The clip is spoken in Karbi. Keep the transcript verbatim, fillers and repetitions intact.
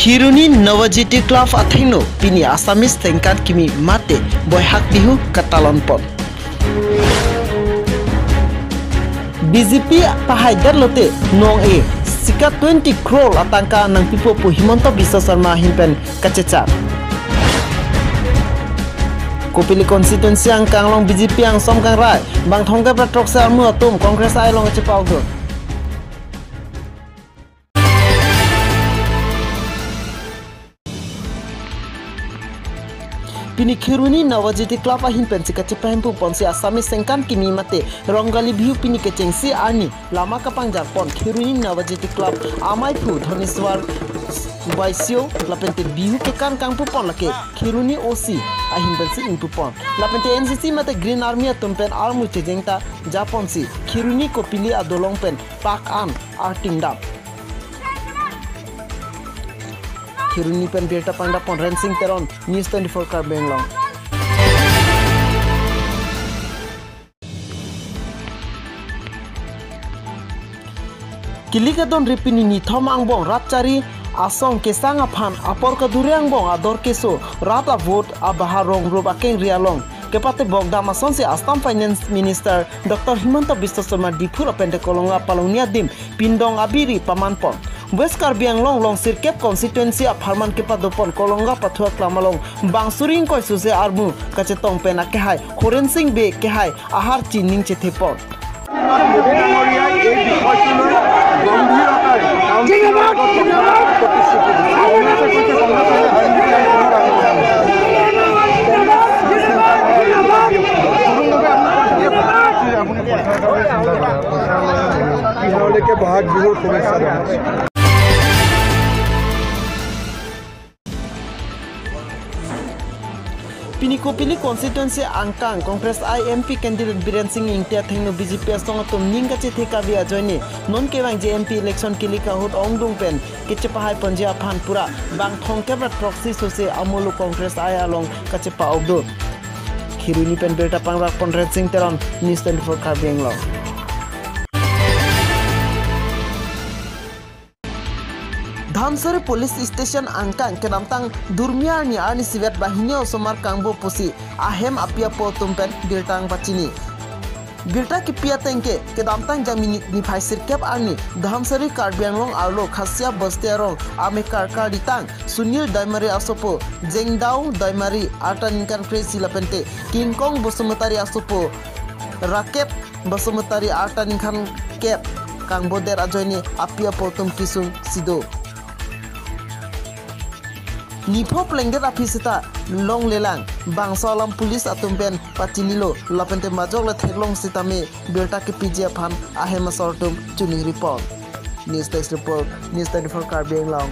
Kheroni Navajyoti Club athengno pini Assamese tengkan kimi mate Boihak Bihu katalon pon. B J P pahaidar lote nong-e sika twenty crore atangka nangpipo pu Himanta Biswa Sarma ahin pen kachechak. Kopili constituency angkang along B J P angsong kangrai, bang thomkep ra throksi armu atum Congress I along chepa-ok do. Pini Kheroni Navajyoti Club ahin pensi kachepahemphu ponsi Assamese tengkan kimi mate Rongali Bihu pini kechengsi arni lama kapangjar pon Kheroni Navajyoti Club amaiphu Dhoneswar Baisyo lapente Bihu kekan kangpu pon lake Kheroni O C ahin pensi ingpu pon. Lapente N C C mate Green Army atum pen armu chejeng ta japonsi Kheroni Kopili adolong pen pak an arting dam. Kheroni pen birta pangdapon Rensing Teron, News twenty-four Karbi Anglong. Kilik adon ripini nithom angbong rat chari asong kesang aphan apor kadure angbong ador keso rat avote abahar rong rup akengri along kepatebok dam asonsi Assam Finance Minister Doctor Himanta Biswa Sarma Diphu lapente Kolonga palongni adim pindong abiri paman pon. West Karbi Anglong along sirkep constituency apharman kepadopon Kolonga Pathu aklam along bang suri ingkoi sose armu kachetong pen akehai Horensing Bey kehai aharchi ning chethepon. আপোনালোকে বহাগ বিহুৰ শুভেচ্ছা জনাইছোঁ। Pini Kopili constituency angkang Congress I M P candidate Biren Singh Ingti athengno B J P asong atum ning kachethe kave ajoine non kevangji M P election kilik ahut ongdung pen kechepahai ponji aphan pura bang thomkep ra throksi sose amolo Congress I along kachepa-ok do. Kheroni pen birta pangrakpon Rensing Teron, News twenty-four Karbi Anglong. Dhansiri Police Station angkang kedamtang Durmi arni arnisivet banghini osomar kangbo pusi ahem api apo atum pen birta pachini. Birta kipi atengke kedamtang Jangmi niphai sirkep arni Dhansiri Karbi Anglong arlo Khasia Basti arong amekar karditang Sunil Daimari asopo, Jengdao Daimari arta ningkan kre-isi lapente Kingkong Basumatary asopo, Rakep Basumatary arta ningkan kep kangbodet ajoine api apo atum kesung si do. Nipho plengdet aphi seta longlelang, bangso alam police atum pen pachinilo, lapente majok le theklong sitame birta kipiji aphan ahem asor atum chuningri pon. News Desk Report, News twenty-four Karbi Anglong.